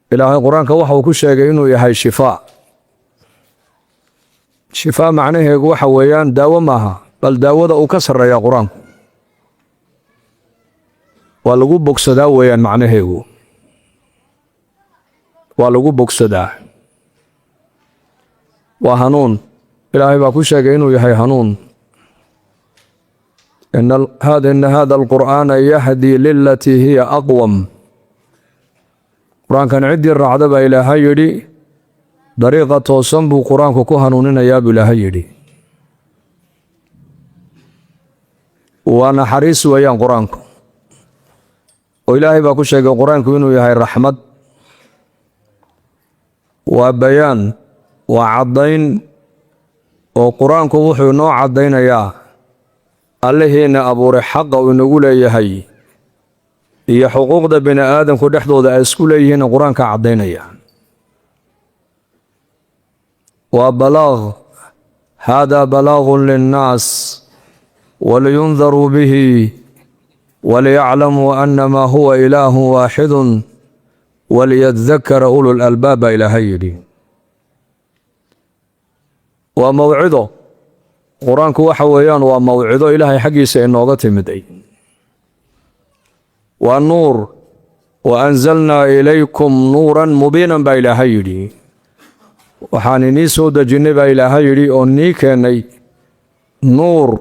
Ilaahay Qur-aanka waxa uu ku sheegay inuu yahay shifaa. Shifaa macnaheegu waxa weeyaan daawo maaha, bal daawada uu ka sarreeyaa Qur-aanku. Waa lagu bogsadaa weeyaan macnaheegu, waa lagu bogsadaa. Waa hanuun. Ilaahay baa ku sheegay inuu yahay hanuun. Ina hada alqur'aana yahdii lilatii hiya aqwam. Qur-aankan ciddii raacda baa Ilaahay yidhi dariiqa toosan buu Qur-aanku ku hanuuninayaa buu Ilaahay yidhi. Waa naxariis weeyaan Qur-aanku, oo Ilaahay baa ku sheegay Qur-aanku inuu yahay raxmad. Waa bayaan, waa caddayn, oo Qur-aanku wuxuu inoo caddaynayaa Allihiina abuuray xaqa uu inagu leeyahay iyo xuquuqda bini aadamku dhexdooda ay isku leeyihiinna Qur-aanka caddaynaya. Waa balaaq, haadaa balaagun linnaas waliyundaruu bihi waliyaclamuu annamaa huwa ilaahun waaxidun waliyadakara ulul albaab, baa Ilaahay yidhi. Waa mawcido. Qur-aanku waxa weeyaan waa mawcido Ilaahay xaggiisa inooga timiday. Waa nuur. Wa anzalnaa ilaykum nuuran mubiinan, baa Ilaahay yidhi. Waxaan inii soo dejinnay, baa Ilaahay yidhi, oo nii keennay nuur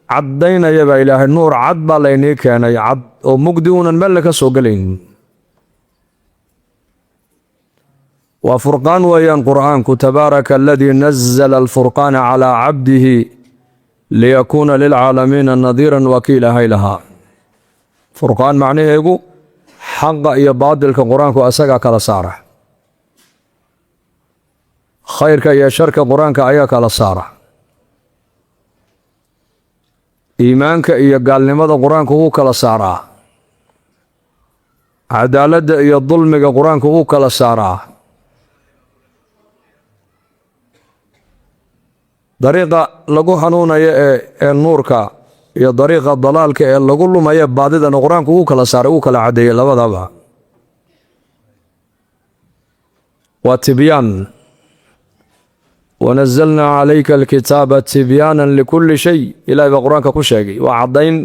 caddaynaya, baa Ilaahay. Nuur cad baa laynii keenay, cad oo mugdi uunan melle ka soo gelaynin. Waa furqaan weeyaan Qur'aanku. Tabaaraka aladii nazala alfurqaana calaa cabdihi liyakuuna lilcaalamiina nadiiran, waa kii Ilaahay lahaa. Furqaan macnaheegu xaqa iyo baadilka Qur-aanku asagaa kala saara, khayrka iyo sharka Qur-aanka ayaa kala saara, iimaanka iyo gaalnimada Qur-aanku wuu kala saaraa, cadaaladda iyo dulmiga Qur-aanku wuu kala saaraa. Dariiqa lagu hanuunayo ee nuurka iyo dariiqa dalaalka ee lagu lumaya baadidana Qur-aanku wuu kala saaray, wuu kala caddeeyey labadaba. Waa tibyaan. Wanazalnaa calayka alkitaaba tibyaanan likulli shay, Ilahay baa Qur-aanka ku sheegay. Waa caddayn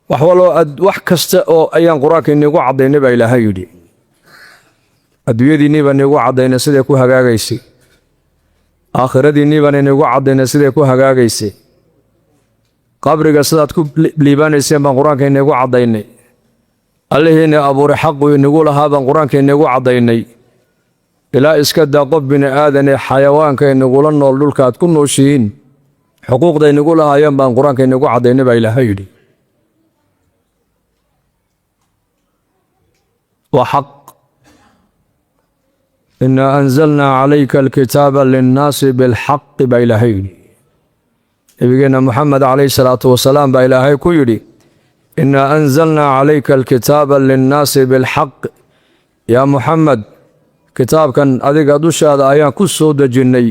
wax waloo, wax kasta oo ayaan Qur-aanka iniigu caddaynay, baa Ilaahay yidhi. Adduunyadiinnii baan iniigu caddaynay siday ku hagaagaysay, aakhiradiinnii baan iniigu caddaynay siday ku hagaagaysay, qabriga sidaad ku liibaanayseen baan Qur-aanka iniigu caddaynay, Allihiina abuuray xaqu inigu lahaa baan Qur-aanka iniigu caddaynay. Ilaa iska daa qof bini aadanee, xayawaanka inagula nool dhulka aad ku nooshihiin xuquuqda inagu lahaayeen baan Qur-aanka inagu caddaynay, baa Ilaahay yidhi. Waa xaq. Inaa anzalnaa calayka alkitaaba linnaasi bilxaqi, baa Ilaahay yidhi. Nebigeenna Moxamed calayhi salaatu wasalaam baa Ilaahay ku yidhi: inaa anzalnaa calayka alkitaaba linnaasi bilxaq. Yaa Muxamed, kitaabkan adiga dushaada ayaan ku soo dejinnay,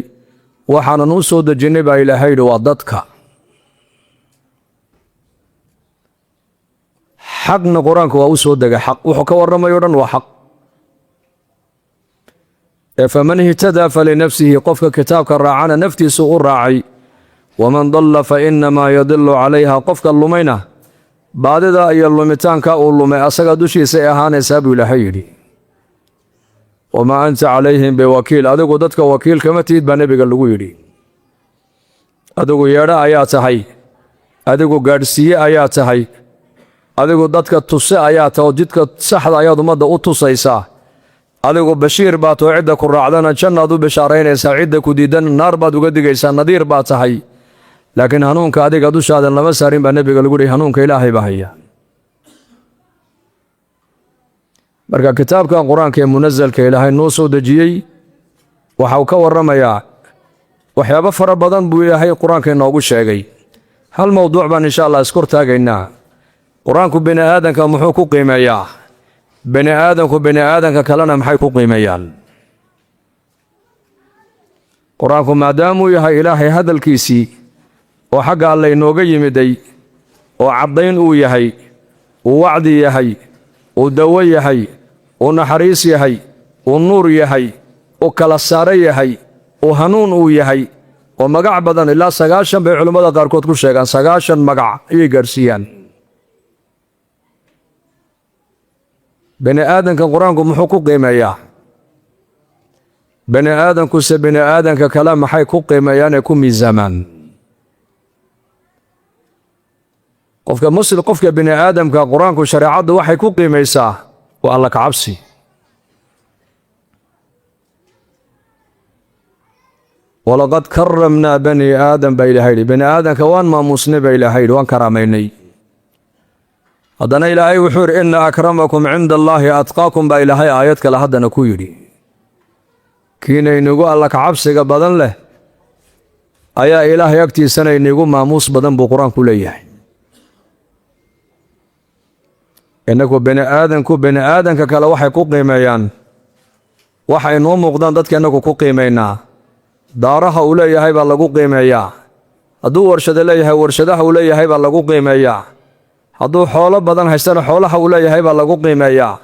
waxaanan u soo dejinnay, baa Ilaahay yidhi, waa dadka. Xaqna Qur-aanku waa u soo dega. Xaq wuxuu ka warramayo dhan waa xaq. Ee faman ihtadaa falinafsihi, qofka kitaabka raacana naftiisu u raacay. Waman dalla fa innamaa yadilu calayha, qofka lumayna baadida iyo lumitaanka uu lumay asaga dushiisa ay ahaanaysaa, buu Ilaahay yidhi. Wamaa anta calayhim biwakiil, adigu dadka wakiil kama tihid, baa nebiga lagu yidhi. Adigu yeedho ayaa tahay, adigu gaadhsiiye ayaa tahay, adigu dadka tuse ayaa tahay, oo jidka saxda ayaad ummadda u tusaysaa. Adigu bashiir baa too, cidda ku raacdana jannaad u bishaaraynaysaa, cidda ku diidana naar baad uga digaysaa. Nadiir baa tahay, laakiin hanuunka adiga dushaadan lama saarin, baa nebiga lagu yihi. Hanuunka Ilaahay baa haya. Marka kitaabkan Qur-aanka ee munasalka Ilaahay noo soo dejiyey waxau ka warramayaa waxyaabo fara badan buu Ilaahay Qur-aanka inoogu sheegay. Hal mowduuc baan insha Allah iskor taagaynaa. Qur-aanku bini aadanka muxuu ku qiimeeyaa? Bini aadanku bini aadanka kalena maxay ku qiimeeyaan? Qur-aanku maadaamuu yahay Ilaahay hadalkiisii oo xagga Alle inooga yimiday, oo caddayn uu yahay, uu wacdi yahay, uu dawo yahay, uu naxariis yahay, Uu nuur yahay, uu kala saaro yahay, uu hanuun uu yahay, oo magac badan, ilaa 90 bay culimmada qaarkood ku sheegaan, 90 magac ayay gaarsiiyaan. Bani aadanka qur-aanku muxuu ku qiimeeyaa? Bani aadankuse bani aadanka kale maxay ku qiimeeyaan ee ku miisaamaan? Qofka muslim, qofka bini aadamka, qur-aanku, shareecaddu waxay ku qiimaysaa waa alla kacabsi. Walaqad karamnaa bani aadam baa ilahay yidhi. Bani aadamka waan maamuusnay baa ilaahay yidhi, waan karaamaynay. Haddana Ilaahay wuxuu yidhi: "Ina akramakum cinda allaahi atqaakum" baa Ilaahay aayad kale haddana ku yidhi. Kiina inagu alla kacabsiga badan leh ayaa Ilaahay agtiisana inagu maamuus badan buu qur-aanku leeyahay. Innagu bani aadanku bani aadanka kale waxay ku qiimeeyaan waxay noo muuqdaan. Dadka innagu ku qiimaynaa daaraha uu leeyahay baa lagu qiimeeyaa. Hadduu warshado leeyahay, warshadaha uu leeyahay baa lagu qiimeeyaa. Hadduu xoolo badan haystana, xoolaha uu leeyahay baa lagu qiimeeyaa.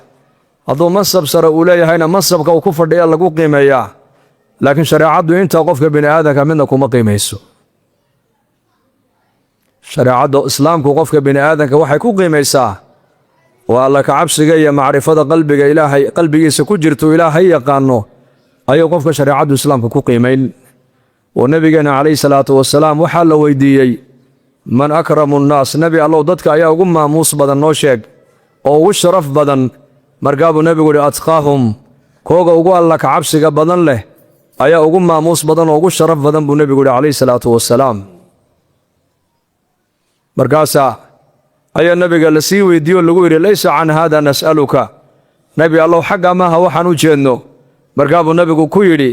Hadduu mansab sare uu leeyahayna, mansabka uu ku fadhiya lagu qiimeeyaa. Laakiin shareecaddu intaa qofka bini aadanka midna kuma qiimayso. Shareecadda Islaamku qofka bini aadanka waxay ku qiimaysaa waa alla kacabsiga iyo macrifada qalbiga Ilaahay, qalbigiisa ku jirto, Ilaahay yaqaano ayuu qofka shareecaddu Islaamka ku qiimayn. Oo Nebigeena calayhi salaatu wasalaam waxaa la weydiiyey: "Man akramu nnaas?" Nebi Allow, dadka ayaa ugu maamuus badan noo sheeg oo ugu sharaf badan. Markaa buu Nebigu yidhi: "Atqaahum." Kooga ugu alla kacabsiga badan leh ayaa ugu maamuus badan oo ugu sharaf badan buu Nebigu yidhi calayhi salaatu wasalaam. Markaasaa ayaa Nebiga la sii weydiiye oo lagu yidhi: "Laysa can haada nas'aluka." Nebi Allow, xagga maaha waxaan u jeedno. Markaa buu Nebigu ku yidhi: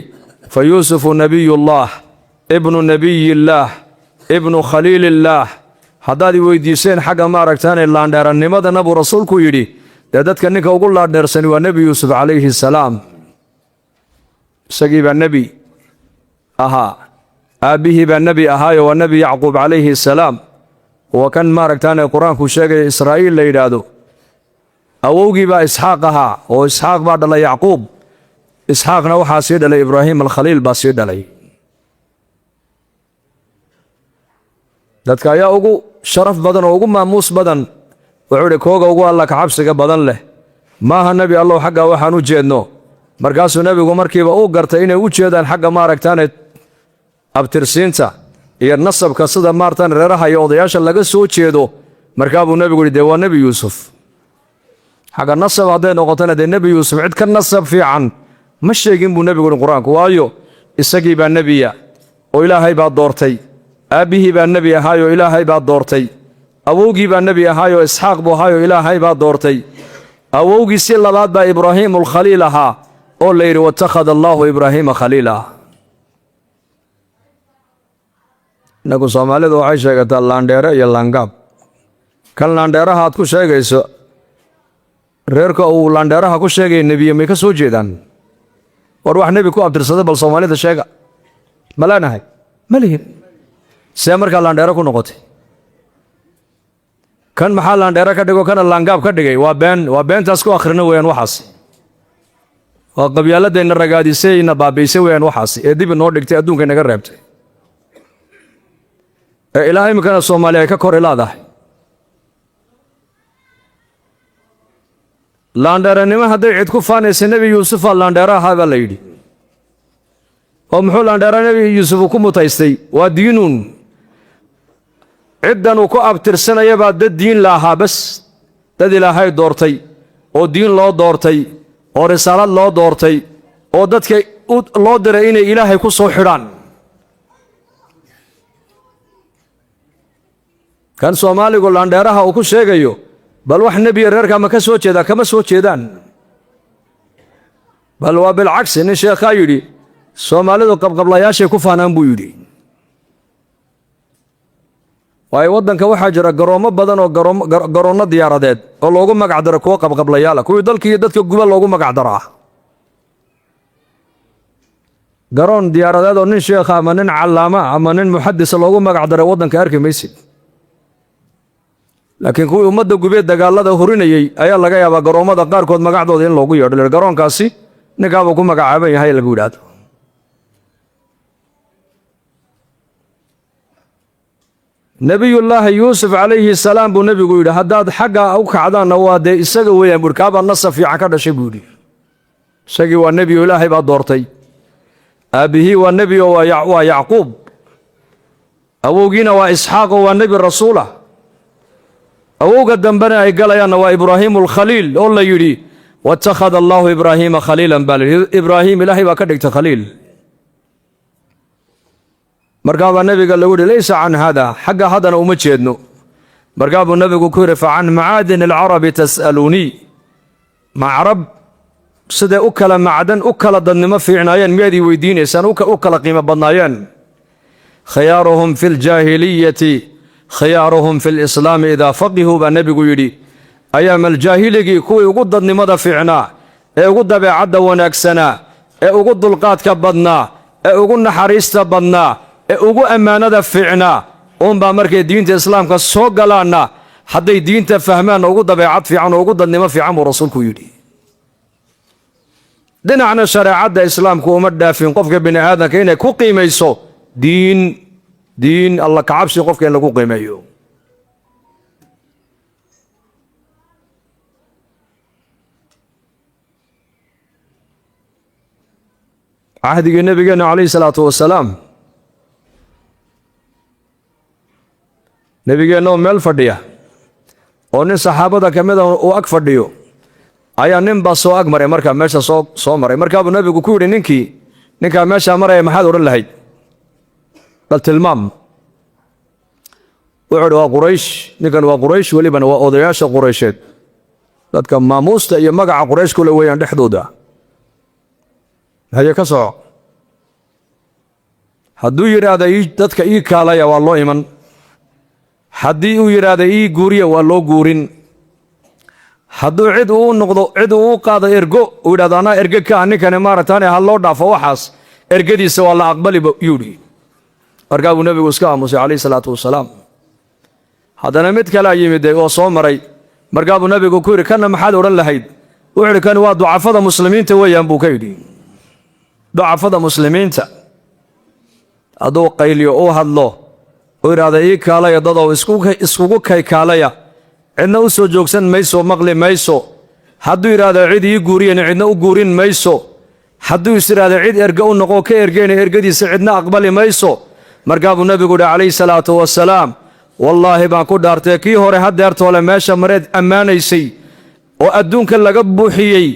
"Fa Yuusufu nebiyullaah ibnu nebiyillaah ibnu khaliilillaah." Haddaad i weydiiseen xagga maaragtaane laandheerannimadana, buu Rasuulku yidhi, dee dadka ninka ugu laandheersani waa Nebi Yuusuf calayhi salaam. Isagii baa nebi ahaa, aabbihii baa nebi ahaayo, waa Nebi Yacquub calayhi salaam, waa kan maaragtaane qur-aanku sheegaya Israa'iil la yidhaahdo. Awowgii baa Isxaaq ahaa, oo Isxaaq baa dhalay Yacquub. Isxaaqna waxaa sii dhalay Ibraahim Alkhaliil baa sii dhalay. Dadka ayaa ugu sharaf badan oo ugu maamuus badan? Wuxuu idhi: kooga ugu alla kacabsiga badan leh. Maaha, Nebi Allow, xaggaa waxaan u jeedno. Markaasuu Nebigu markiiba uu gartay inay u jeedaan xagga maaragtaane abtirsiinta iyo nasabka, sida maartaan reeraha iyo odayaasha laga soo jeedo. Markaa buu Nebigu yidhi: dee waa Nebi Yuusuf. Xagga nasab hadday noqotona, dee Nebi Yuusuf cid ka nasab fiican ma sheegin buu Nebigu yidhi qur-aanku. Waayo, isagii baa nebiya oo Ilaahay baa doortay, aabbihii baa nebi ahaayoo Ilaahay baa doortay, awowgii baa nebi ahaayoo Isxaaq buu ahaayoo Ilaahay baa doortay, awowgii si labaad baa Ibraahiimulkhaliil ahaa oo la yidhi: "Watakhada allaahu Ibraahiima khaliila." Innagu Soomaalidu waxay sheegataa laandheere iyo laangaab. Kan laandheeraha aad ku sheegayso, reerka uu laandheeraha ku sheegaya nebiye may ka soo jeedaan? War wax nebi ku abtirsada bal Soomaalida sheega. Ma leenahay? Ma lihin. See markaa laandheere ku noqotay? Kan maxaa laandheere ka dhigo, kana laangaab ka dhigay? Waa been, waa beentaas ku akhrina weeyaan waxaas. Waa qabyaaladayna ragaadisayna baabiisay weeyaan waxaas, ee dib inoo dhigtay, adduunka inaga reebtay, ee ilaa iminkana Soomaaliya ay ka kor ilaadahay. Laandheeranimo hadday cid ku faanaysa, Nebi Yuusufaa laandheere ahaa baa la yidhi. Oo muxuu laandheera Nebi Yuusuf uu ku mutaystay? Waa diinuun. Ciddan uu ku abtirsanaya baa dad diin la ahaa bas, dad Ilaahay doortay oo diin loo doortay oo risaalad loo doortay oo dadka loo diray inay Ilaahay ku soo xidhaan. Kan Soomaaligu laandheeraha uu ku sheegayo, bal wax nebiya reerkaa ma ka soo jeedaa? Kama soo jeedaan, bal waa bilcagsi. Nin sheekhaa yidhi: Soomaalidu qabqablayaashay ku faanaan buu yidhi. Waayo, waddanka waxaa jira garoommo badan oo garoonno diyaaradeed oo loogu magac daro kuwo qabqablayaala, kuwii dalka iyo dadka guba loogu magac daraa. Garoon diyaaradeed oo nin sheekha ama nin callaama ama nin muxadisa loogu magac daray waddanka arki maysid, laakiin kuwii ummadda gubee dagaalada hurinayey ayaa laga yaabaa garoommada qaarkood magacdooda in loogu yeedho. Garoonkaasi Ninkaabuu ku magacaaban yahay lagu yidhaahdo. Nebiyullaahi Yuusuf calayhi salaam buu nebigu yidhi, haddaad xaggaa u kacdaanna waa dee isaga weeyaan buuhi, kaabaa nasab fiican ka dhashay buu yidhi. Isagii waa nebiyo, Ilaahay baa doortay. Aabbihii waa nebi oo waa Yacquub, awowgiina waa Isxaaq oo waa nebi rasuulah, awowga dambena ay galayaanna waa Ibraahiimu alkhaliil oo la yidhi watakhada allaahu Ibraahiima khaliilan baa la yidhi. Ibraahim Ilaahay baa ka dhigtay khaliil. Markaabaa nebiga lagu yidhi laysa can hada, xagga haddana uma jeedno. Markaa buu nebigu ku yidhi fa can macaadin alcarabi tas'aluunii, ma carab siday u kala macdan u kala dadnimo fiicnaayeen miyaad ii weydiinaysaan, u kala qiimo badnaayeen? Khiyaaruhum fi ljaahiliyati khiyaaruhum fi lislaami idaa faqihuu baa nebigu yidhi. Ayaamaljaahiligi kuwii ugu dadnimada fiicnaa, ee ugu dabeecadda wanaagsanaa, ee ugu dulqaadka badnaa, ee ugu naxariista badnaa, ee ugu ammaanada fiicnaa uunbaa markay diinta islaamka soo galaanna hadday diinta fahmaanna ugu dabeecad fiican oo ugu dadnimo fiican buu rasuulku yidhi. Dhinacna shareecadda islaamku uma dhaafin qofka bini aadamka inay ku qiimayso diin, diin alla kacabsi qofka in lagu qiimeeyo. Cahdigii nebigeenna calayhi salaatu wasalaam, nebigeenna oo meel fadhiya oo nin saxaabada ka mida uu ag fadhiyo ayaa nin baa soo ag maray, markaa meesha soo maray. Markaabuu nebigu ku yidhi ninkii, ninkaa meeshaa maraya maxaad odhan lahayd? Bal tilmaam. Wuxuu idhi waa Quraysh, ninkan waa Quraysh, welibana waa odayaasha Quraysheed, dadka maamuusta iyo magaca Quraysh kule weeyaan dhexdooda. Haye, ka soco. Hadduu yidhaahda dadka ii kaalaya, waa loo iman. Haddii uu yidhaahda ii guuriya, waa loo guurin. Hadduu cid uu noqdo, cid uu u qaado ergo, uu yidhahdo anaa erge ka ah ninkani, maaragtaane ha loo dhaafo waxaas, ergadiisa waa la aqbali yuu dhi. Markaa buu nebigu iska aamusay calayhi salaatu wasalaam. Haddana mid kalea yimid oo soo maray. Markaa buu nebigu ku yidhi kanna maxaad odhan lahayd? Wuxuu yidhi kani waa ducafada muslimiinta weeyaan buu ka yidhi. Ducafada muslimiinta hadduu qayliyo, uu hadlo, uu yidhaahda ii kaalaya dadow, iskugu kay kaalaya, cidna u soo joogsan mayso, maqli mayso. Hadduu yidhaahdo cid ii guuriyana, cidna u guurin mayso. Hadduu is yidhaahdo cid erge u noqo ka ergeyna, ergadiisa cidna aqbali mayso. Markaa buu nebigu yidhi calayhi salaatu wasalaam, wallaahi baan ku dhaartay, kii hore haddeertoole meesha mareed ammaanaysay oo adduunka laga buuxiyey,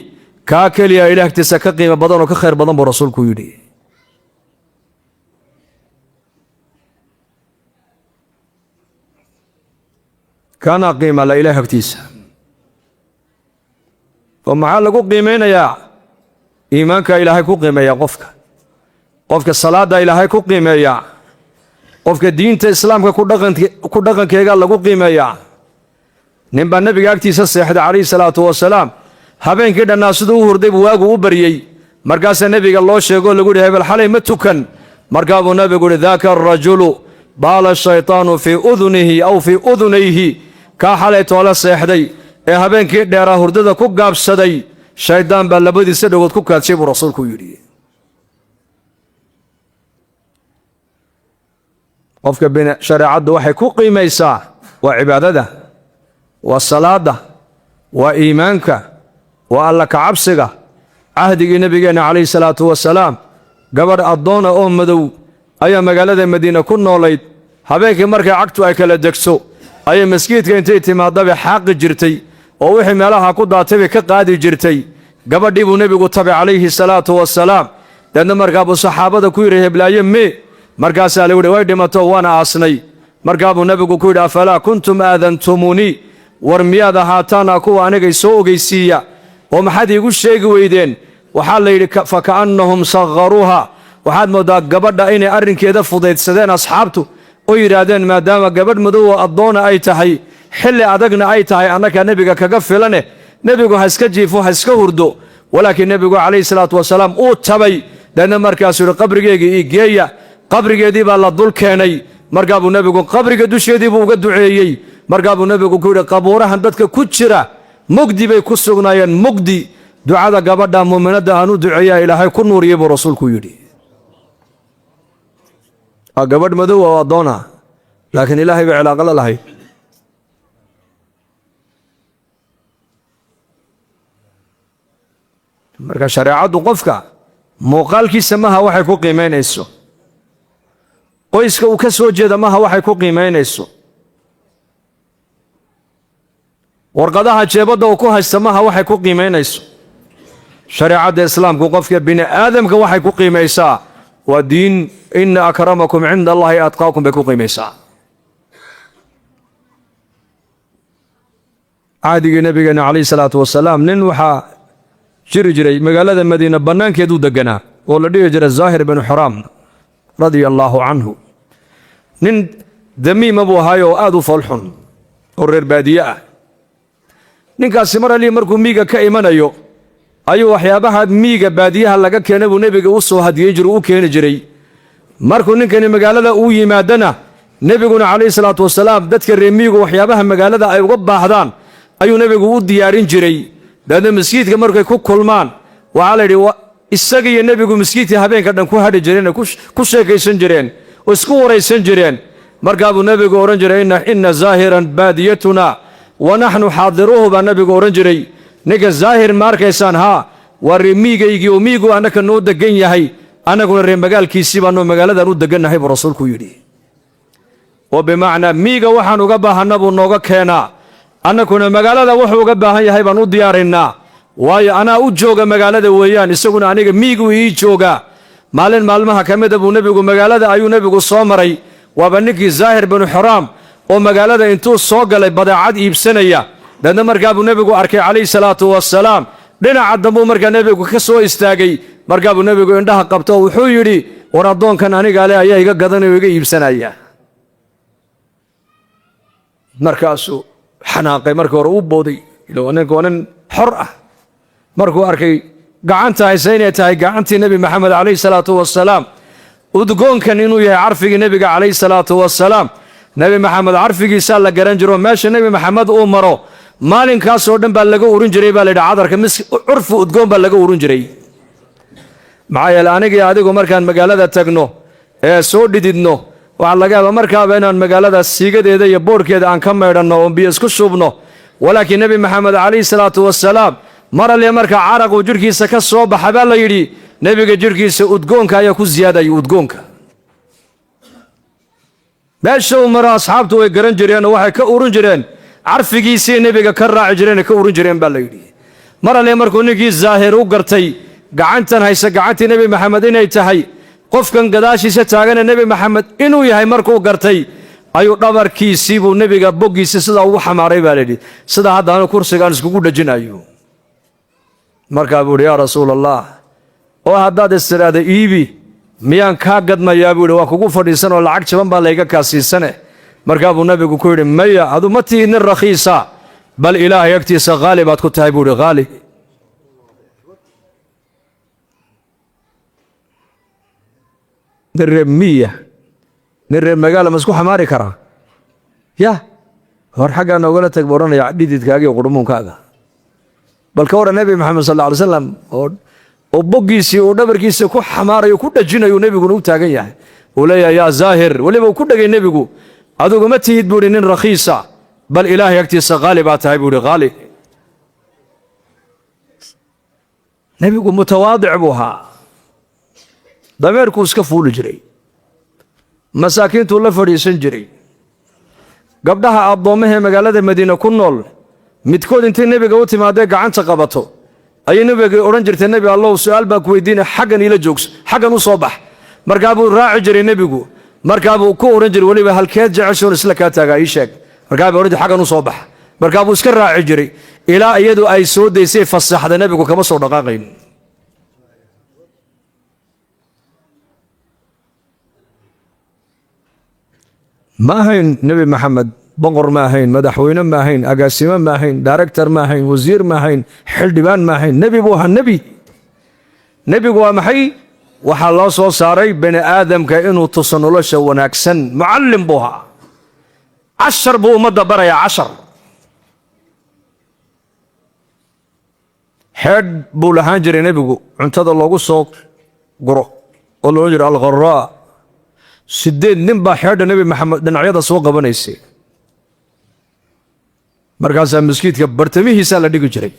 kaa keliya Ilaah agtiisa ka qiimo badan oo ka khayr badan buu rasuulku yidhi. Kaana qiima la Ilaah agtiisa. Oo maxaa lagu qiimaynayaa? Iimaanka Ilaahay ku qiimeeyaa qofka, qofka salaadda Ilaahay ku qiimeeyaa, qofka diinta islaamka ku dhaqankeegaa lagu qiimeeyaa. Nin baa nebiga agtiisa seexday calayhi salaatu wasalaam. Habeenkii dhannaa siduu u hurday buu waagu u baryey. Markaasaa nebiga loo sheegoo lagu yidhi hebel xalay ma tukan. Markaa buu nebigu yidhi daaka arajulu baala shaytaanu fii udunihi aw fii udunayhi. Kaa xalay toole seexday ee habeenkii dheeraa hurdada ku gaabsaday, shaydaan baa labadiisa dhagood ku kaadshay buu rasuulku yidhi. Qofka shareecaddu waxay ku qiimaysaa waa cibaadada, waa salaadda, waa iimaanka, waa alla kacabsiga. Cahdigii nebigeenna calayhi salaatu wasalaam, gabadh addoona oo madow ayaa magaalada Madiine ku noolayd. Habeenkii markay cagtu ay kala degso ayay maskiidka intay timaadabay xaaqi jirtay oo wixii meelaha ku daatay bay ka qaadi jirtay. Gabadhii buu nebigu tabay calayhi salaatu wasalaam. Deedna markaa buu saxaabada ku yidhi heblaaye mee? Markaasaa lagu yidhi way dhimato, waana aasnay. Markaa buu nebigu ku yidhi afalaa kuntum aadantumuunii, war miyaad ahaataana kuwa anigay soo ogeysiiya oo maxaad iigu sheegi weydeen? Waxaa la yidhi fa ka'annahum sagharuuha, waxaad mooddaa gabadha inay arrinkeeda fudaydsadeen asxaabtu oo yidhaahdeen maadaama gabadh madow oo addoona ay tahay, xilli adagna ay tahay, annakaa nebiga kaga filane, nebigu ha iska jiifo, ha iska hurdo. Walaakiin nebigu calayhi salaatu wasalaam uu tabay. Deedna markaasuu yidhi qabrigeygii ii geeya. Qabrigeedii baa la dul keenay. Markaa buu nebigu qabriga dusheedii buu uga duceeyey. Markaa buu nebigu ku yidhi qabuurahan dadka ku jira mugdi bay ku sugnaayeen, mugdi. Ducada gabadha muuminadda aan u duceeyaa Ilaahay ku nuuriyey, buu rasuulku yidhi. Waa gabadh madow oo addoona, laakiin Ilaahay bay cilaaqo la lahayd. Marka shareecaddu qofka muuqaalkiisa maha waxay ku qiimaynayso, qoyska uu ka soo jeeda maha waxay ku qiimaynayso, warqadaha jeebadda uu ku haysta maha waxay ku qiimaynayso. Shareecadda Islaamku qofka bini aadamka waxay ku qiimaysaa waa diin. Ina akramakum cinda Allahi atqaakum bay ku qiimaysaa. Cahdigii Nabigeena calayhi salaatu wasalaam nin waxaa jiri jiray magaalada Madiina bannaankeeduu deganaa oo la dhihi jiray Zaahir binu Xuraam, radia allaahu canhu. Nin damiima buu ahaay oo aad u foolxun oo reer baadiye ah. Ninkaasi mar alii markuu miiga ka imanayo ayuu waxyaabaha miiga baadiyaha laga keenay buu Nebiga u soo hadiyey jiro, u keeni jiray. Markuu ninkani magaalada uu yimaadana, Nebiguna calayhi salaatu wasalaam dadka reer miigu waxyaabaha magaalada ay uga baahdaan ayuu Nebigu u diyaarin jiray. Dabeedna maskiidka markay ku kulmaan, waxaa la yidhi isaga iyo Nebigu maskiidka habeenka dhan ku hadhi jireen, ku sheekaysan jireen oo isku waraysan jireen. Markaa buu Nebigu odhan jiray: "Ina Zaahiran baadiyatuna wa naxnu xaadiruuhu," baa Nebigu odhan jiray. "Ninka Zaahir ma arkaysaan? Haa, waa reer miigaygii oo miigu annaka noo degan yahay, annaguna reer magaalkiisii baanoo magaaladan u degannahay," buu rasuulku yidhi. Oo bimacnaa miiga waxaan uga baahanna buu nooga keenaa, annakuna magaalada wuxuu uga baahan yahay baan u diyaarinnaa, waayo anaa u jooga magaalada weeyaan, isaguna aniga miigu ii joogaa. Maalin maalmaha ka mida buu Nebigu magaalada ayuu Nebigu soo maray. Waaba ninkii Zaahir binu Xuraam oo magaalada intuu soo galay badeecad iibsanaya. Daedna markaa buu Nebigu arkay calayhi salaatu wasalaam. Dhinaca dambuu markaa Nebigu ka soo istaagay. Markaa buu Nebigu indhaha qabto oo wuxuu yidhi: "War addoonkan anigaa le ayaa iga gadanaya oo iga iibsanaya." Markaasuu xanaaqay, markii hore u booday. Ninku waa nin xor ah. Markuu arkay gacanta haysa inay tahay gacantii Nebi Maxamed calayhi salaatu wasalaam, udgoonkan inuu yahay carfigii Nebiga calayhi salaatu wasalaam, Nebi Maxamed carfigiisaa la garan jiro. Meesha Nebi Maxamed uu maro maalinkaasoo dhan baa laga urin jiray, baa la yidhi, cadarka mis curfi udgoon baa laga urin jiray. Maxaa yeele anigii adigu markaan magaalada tagno ee soo dhididno, waxaa laga yaabaa markaaba inaan magaalada siigadeeda iyo boodhkeeda aan ka maydhanno oon biyo isku shubno. Walaakiin Nebi Maxamed calayhi salaatu wasalaam mar alle markaa caraquu jidhkiisa ka soo baxa, baa la yidhi, nebiga jidhkiisa udgoonka ayaa ku siyaadaya. Udgoonka meesha uu maro asxaabtu way garan jireen oo waxay ka urin jireen carfigiisii nebiga, ka raaci jireen, ka urin jireen, baa la yidhi. Mar alle markuu ninkii Zaahir u gartay gacantan haysa gacantii Nebi Maxamed inay tahay, qofkan gadaashiisa taagana Nebi Maxamed inuu yahay markuu gartay, ayuu dhabarkiisii buu nebiga boggiisa sidaa ugu xamaaray, baa layidhi, sidaa hadda anu kursigaan iskugu dhejinayo. Markaa buu yidhi: "Yaa Rasuul Allah, oo haddaad istidhaahda iibi, miyaan kaa gadmayaa?" buu yidhi. "Waan kugu fadhiisan oo lacag jaban baa layga kaa siisane." Markaa buu nebigu ku yidhi: "Maya, adu ma tihid nin rakhiisa, bal Ilaahay agtiisa haali baad ku tahay," buu yidhi, "haali." Nin reer miya nin reer magaala ma isku xamaari karaa? Yah, hor xaggaa noogala tag buu odhanaya, dhididkaaga iyo qurmuunkaaga. Bal ka warran Nebi Maxamed sal alla alay slam oo boggiisii uu dhabarkiisa ku xamaarayo, ku dhajinayo, nebiguna u taagan yahay, uu leeyahay: "Yaa Zaahir," weliba uu ku dhegay nebigu, "adigu ma tihid," buu ihi, "nin rakhiisa, bal Ilaahay agtiisa qaali baa tahay," buu ihi, "qaali." Nebigu mutawaadic buu ahaa. Dameerkuu iska fuuli jiray, masaakiintuu la fadhiisan jiray. Gabdhaha addoommahee magaalada Madiine ku nool midkood intay nebiga u timaadee gacanta qabato ayay nebiga odhan jirtay: "Nebi Allow, su-aal baan ku weydiina, xaggan iila joogso, xaggan u soo bax." Markaa buu raaci jiray nebigu. Markaa buu ku odhan jiray weliba: "Halkeed jeceshoon isla kaa taagaa, ii sheeg." Markaa buu odhan jiray: "Xaggan u soo bax." Markaa buu iska raaci jiray ilaa iyadu ay soo daysay, fasaxda. Nebigu kama soo dhaqaaqayn. Ma ahayn Nebi Maxamed boqor, ma ahayn madaxweyne, ma ahayn agaasimo, ma ahayn director, ma ahayn wasiir, ma ahayn xildhibaan, ma ahayn. Nebi buu ahaa. Nebi, nebigu waa maxay? Waxaa loo soo saaray bani aadamka inuu tuso nolosha wanaagsan. Mucallim buu ahaa, cashar buu ummadda barayaa, cashar. Xeedh buu lahaan jiray nebigu cuntada loogu soo guro oo loodhan jiray algharaa. 8 nin baa xeedha Nebi Maxamed dhinacyada soo qabanaysay. Markaasaa maskiidka bartamihiisaa la dhigi jiray.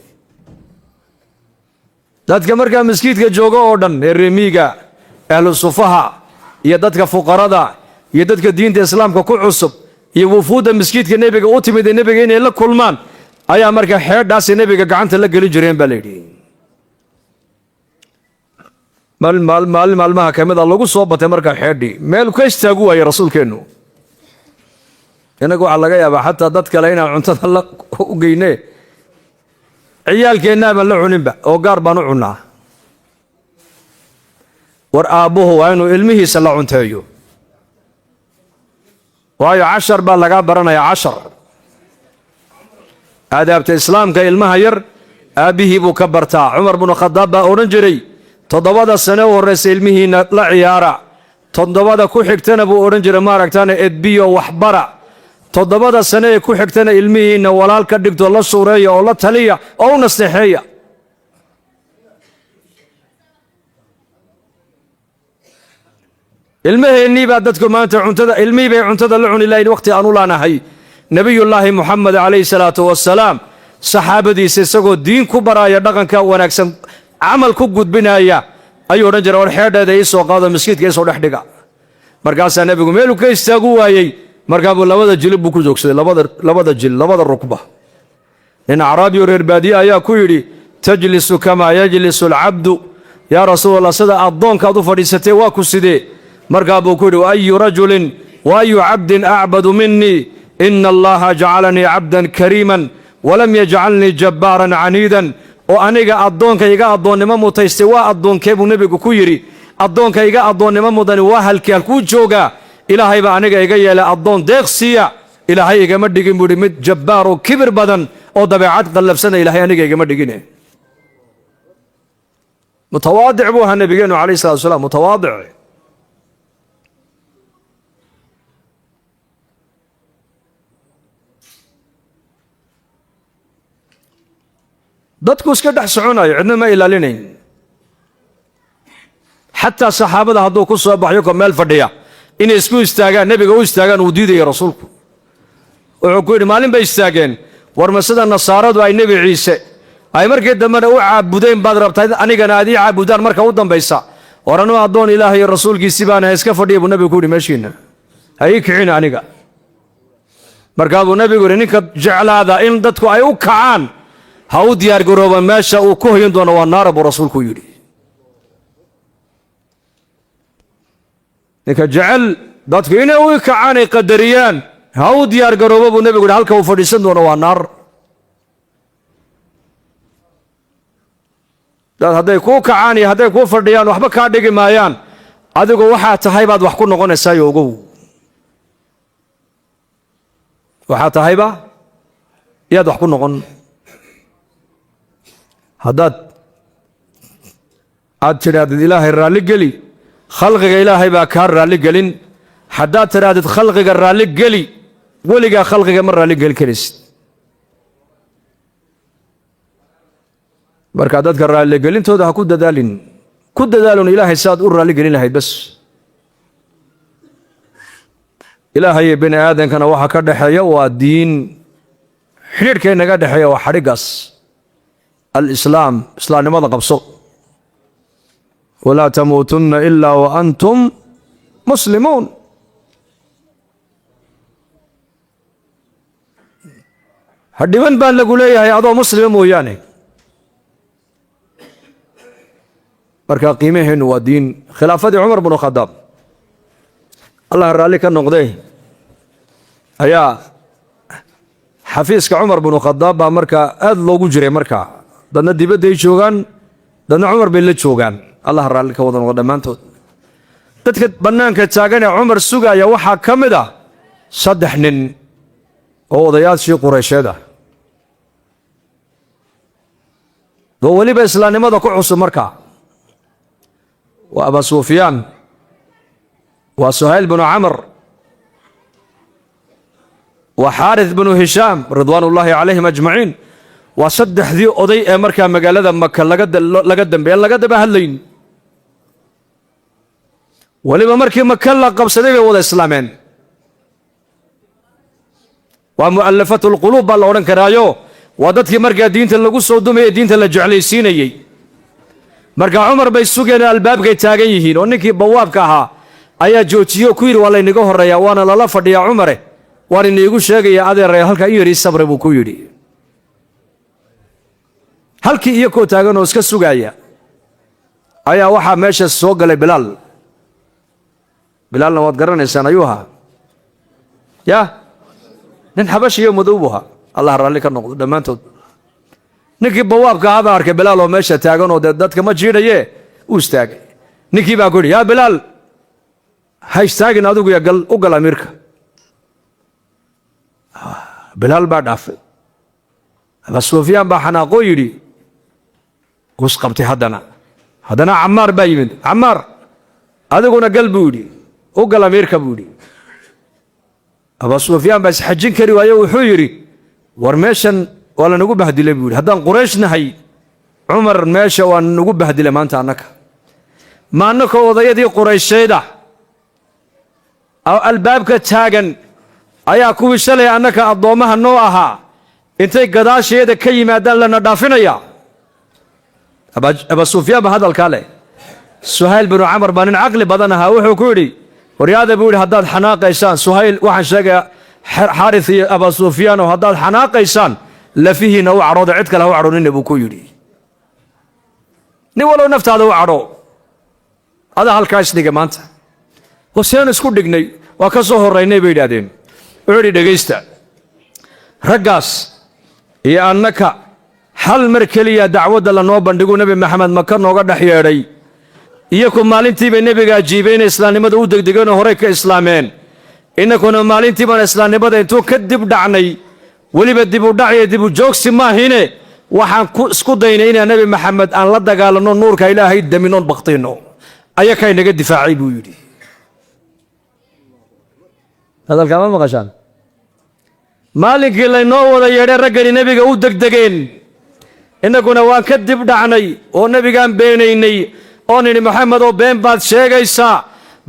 Dadka markaa maskiidka jooga oo dhan, ee reemiiga, ahlu sufaha iyo dadka fuqarada iyo dadka diinta islaamka ku cusub iyo wufuudda maskiidka nebiga u timid ee nebiga inay la kulmaan, ayaa markaa xeedhaasi nebiga gacanta la gelin jireen baa la yidhi. Maalin maalmaha ka mid a lagu soo batay markaa xeedhii, meel ka istaagu waayey rasuulkeennu. Innagu waxaa laga yaabaa xataa dad kale inaan cuntada la u geyne, ciyaalkeennaaban la cuninba oo gaar baan u cunnaa. War aabbuhu waa inuu ilmihiisa la cunteeyo, waayo cashar baa lagaa baranayaa, cashar aadaabta islaamka ilmaha yar aabbihii buu ka bartaa. Cumar binu Khadaab baa odhan jiray, 7da sane u horraysa ilmihiinna la ciyaara, 7da ku xigtana buu odhan jiray maaragtaana edbiyo waxbara, 7da sane ee ku xigtana ilmihiinna walaal ka dhigto, la suureeya oo la taliya oo u nasteexeeya. Ilmaheennii baa dadku maanta cuntada, ilmihii bay cuntada la cuni lahayn waqti aan u laanahay. Nebiyullaahi Moxamed calayhi salaatu wasalaam saxaabadiisa isagoo diin ku baraaya, dhaqanka wanaagsan camal ku gudbinaya, ayuu odhan jiray, war xeedheeda ii soo qaado, maskiidka iisoo dhex dhiga. Markaasaa nebigu meeluu ka istaagu waayey. Markaa buu labada jilib buu ku joogsaday, labada jil, labada rukba. Nin acraabiyo reer baadiye ayaa ku yidhi, tajlisu kamaa yajlisu alcabdu yaa rasuulallah, sida addoonkaad u fadhiisatay waa ku sidee? Markaa buu ku yidhi, waayu rajulin waayu cabdin acbadu minii, ina allaha jacalanii cabdan kariiman walam yajcalnii jabbaaran caniidan. Oo aniga addoonka iga addoonnimo mutaystay waa addoonkee, buu nebigu ku yidhi. Addoonka iga addoonnimo mudani waa halkii, halkuu joogaa? Ilaahay baa aniga iga yeelay addoon deeqsiya, Ilaahay igama dhigin, buu yidhi, mid jabbaar oo kibir badan oo dabeecad qallafsana Ilaahay aniga igama dhigine. Mutawaadic buu ahaa nebigeennu calayhi salatu wasalaam, mutawaadic. Dadku iska dhex soconayo, cidna ma ilaalinayn. Xataa saxaabada hadduu ku soo baxyo ko meel fadhiya, inay isku istaagaan, nebiga u istaagaan, uu diidaya rasuulku. Wuxuu ku yidhi, maalin bay istaageen, war ma sida nasaaradu ay Nebi Ciise ay markii dambena u caabudeen baad rabtaa anigana aad ii caabudaan marka u dambaysa? War anuu addoon Ilaahay iyo rasuulkiisii baana, iska fadhiya, buu nebigu ku yidhi, meeshiinna ha ii kicin aniga. Markaa buu nebigu yidhi, ninka jeclaada in dadku ay u kacaan ha u diyaargarooba, meesha uu ku hoyan doono waa naara, buu rasuulku yidhi. Ninka jecel dadku inay u kacaan ay qadariyaan ha u diyaargaroobo, buu nebigu yidhi, halka uu fadhiisan doono waa naar. Dad hadday kuu kacaan iyo hadday kuu fadhiyaan waxba kaa dhigi maayaan, adigu waxaa tahay baad wax ku noqonaysaa. Ogow, waxaa tahayba iyaad wax ku noqon. Haddaad aad tidhaahdid Ilaahay raalli geli, khalqiga Ilaahay baa kaa raalli gelin. Haddaad tidhaahdid khalqiga raalli geli, weligaa khalqiga ma raalli geli karaysid. Marka dadka raalligelintooda ha ku dadaalin, ku dadaalun Ilaahay si aad u raalli gelin lahayd bas. Ilaahay iyo bini aadankana waxa ka dhexeeya waa diin. Xidhiidhkay naga dhexeeya waa xadhiggaas alislaam. Islaamnimada qabso. Walaa tamuutunna ilaa wa antum muslimuun. Ha dhiban baan lagu leeyahay adoo muslima mooyaane. Marka qiimaheennu waa diin. Khilaafadii Cumar bnu Khadaab, Allah raalli ka noqday, ayaa xafiiska Cumar bnu Khadaab baa markaa aad loogu jiray. Markaa dadna dibadday joogaan, dadna Cumar bay la joogaan. Allah raalli ka wada noqdo dhammaantood. Dadka bannaanka taagan ee Cumar sugaya waxaa ka mid ah 3 nin oo odayaashii Qureysheed ah oo weliba islaamnimada ku cusub. Markaa waa Abaa Sufyaan, waa Suhayl binu Camr, waa Xaarith binu Hishaam, ridwaan ullaahi calayhim ajmaciin. Waa saddexdii oday ee markaa magaalada Maka laga dambeeya laga daba hadlayn. Weliba markii Maka la qabsaday bay wada islaameen. Waa mu'allafatu lquluub baa la odhan karaayo, waa dadkii markaa diinta lagu soo dumayay, diinta la jeclaysiinayey. Marka Cumar bay sugeen, albaabkay taagan yihiin, oo ninkii bawaabka ahaa ayaa joojiye oo ku yidhi: "Waa laynaga horreeyaa, waana lala fadhiyaa Cumare, waan iniigu sheegayaa adeeraya, halkaa in yadhii sabre," buu ku yidhi. Halkii iyakoo taagan oo iska sugaaya ayaa waxaa meesha soo galay Bilaal. Bilaalna waad garanaysaan, ayuu ahaa ya nin xabashiyo madow buu ahaa. Allah raalli ka noqdo dhammaantood. Ninkii bawaabka ahaa baa arkay Bilaal oo meesha taagan, oo dee dadka ma jiidhaye uu istaagay. Ninkii baa ku yidhi: "Yaa Bilaal, ha istaagin adigu, ya gal, u gal amiirka." Bilaal baa dhaafay. Aba Sufyaan baa xanaaqoo yidhi usqabtay. Haddana Camaar baa yimid. "Camaar, adiguna gal," buu yidhi, "u gal amiirka," buu yidhi. Abaa Sufyaan baa isxajin kari waaye, wuxuu yidhi: "War meeshan waa lanagu bahdilay," buu yidhi. "Haddaan Quraysh nahay, Cumar meesha waa nagu bahdilay maanta. Annaka ma annakoo odayadii Qurayshayda albaabka taagan ayaa kuwii shalay annaka addoommaha noo ahaa intay gadaasheeda ka yimaadaan lana dhaafinaya?" Abaa Sufyaan baa hadalkaa leh. Suhayl binu Camar baa nin caqli badan ahaa. Wuxuu ku yidhi: "Waryaada," buu yidhi, "haddaad xanaaqaysaan, Suhayl waxaan sheegayaa, Xaaris iyo Abaa Sufyaan, oo haddaad xanaaqaysaan lafihiinna u cadhooda, cid kale ha u cadhoonina," buu ku yidhi. "Nin walow naftaada u cadho, adaa halkaa isdhiga maanta." "Hoseen isku dhignay? Waa ka soo horraynay," bay yidhahdeen. Wuxuu yidhi: "Dhegaysta, raggaas iyo annaka hal mar keliya dacwadda lanoo bandhigu Nebi Maxamed Maka nooga dhex yeedhay. Iyaku maalintiibay nebiga ajiibeen, islaamnimada u degdegeenoo horey ka islaameen. Innakuna maalintii baan islaamnimada intuu ka dib dhacnay, weliba dibu dhac iyo dibu joogsi maahine, waxaan ku isku daynay inaan Nebi Maxamed aan la dagaalanno, nuurka Ilaahay daminoon baktiinno, ayakaa inaga difaacay," buu yidhi. Hadalkaa ma maqashaan? Maalinkii laynoo wada yeedhay raggani nebiga u degdegeen, innaguna waan ka dib dhacnay oo nebigaan beenaynay oo nidhi: "Maxamed oo been baad sheegaysaa."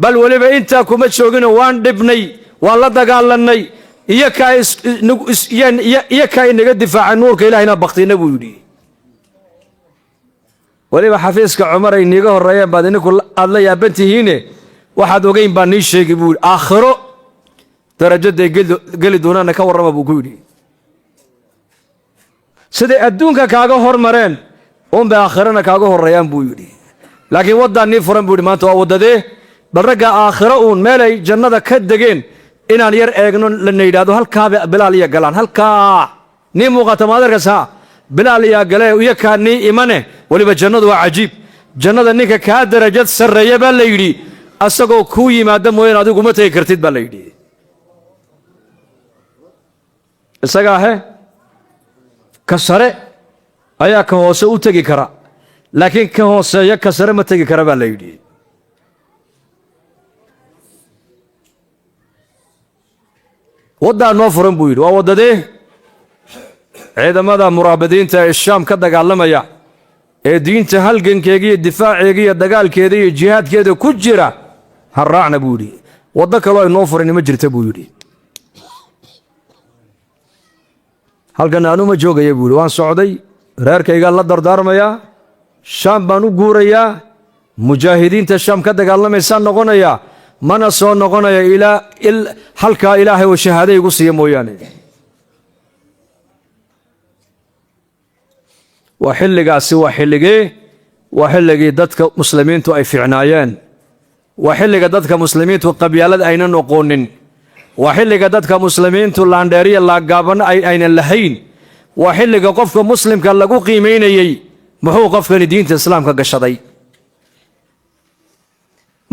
Bal weliba intaa kuma joogino, waan dhibnay, waan la dagaalannay, iyakaa inaga difaacay nuurka Ilahayna baktiina, buu yidhi. "Weliba xafiiska Cumar ay niiga horreeyeen baad ininku aad la yaaban tihiine, waxaad ogeyn baa nii sheegi," buu yidhi. "Aakhiro darajaday geli doonaana ka warrama," buu ku yidhi. "Siday adduunka kaaga hormareen uunbay aakhirana kaaga horreeyaan," buu yidhi. "Laakiin waddaan nii furan," buu yidhi, "maanta. Waa waddadee? Bal ragga aakhiro uun meelay jannada ka degeen inaan yar eegno, lana yidhahdo halkaaba Bilaal iyo galaan, halkaa nii muuqata maadarkas ha Bilaal iyaa galee, iyo kaa nii imane. Weliba jannadu waa cajiib. Jannada ninka kaa darajad sarreeya baa la yidhi asagoo kuu yimaada mooyaan adigu ma tegi kartid, baa la yidhi. Isagaa he ka sare ayaa ka hoose u tegi kara, laakiin ka hooseeya ka sare ma tegi kara, baa la yidhi. Waddaa noo furan," buu yidhi. "Waa waddadee? Ciidamada muraabidiinta ee Shaam ka dagaalamaya ee diinta halgankeega iyo difaaceega iyo dagaalkeeda iyo jihaadkeeda ku jira ha raacna," buu yidhi. "Waddo kaloo ay noo furan ma jirta," buu yidhi. "Halkan anuma joogaya," buu yidhi. "Waan socday, reerkaygaan la dardaarmayaa, Shaam baan u guurayaa, mujaahidiinta Shaam ka dagaalamaysaan noqonayaa, mana soo noqonaya ilaa halkaa Ilaahay oo shahaado igu siiya mooyaane." Waa xilligaasi, waa xilligee? Waa xilligii dadka muslimiintu ay fiicnaayeen, waa xilliga dadka muslimiintu qabyaalad aynan oqoonin, waa xilliga dadka muslimiintu laandheeriya laagaabanno aynan lahayn, waa xilliga qofka muslimka lagu qiimaynayey muxuu qofkani diinta islaamka gashaday,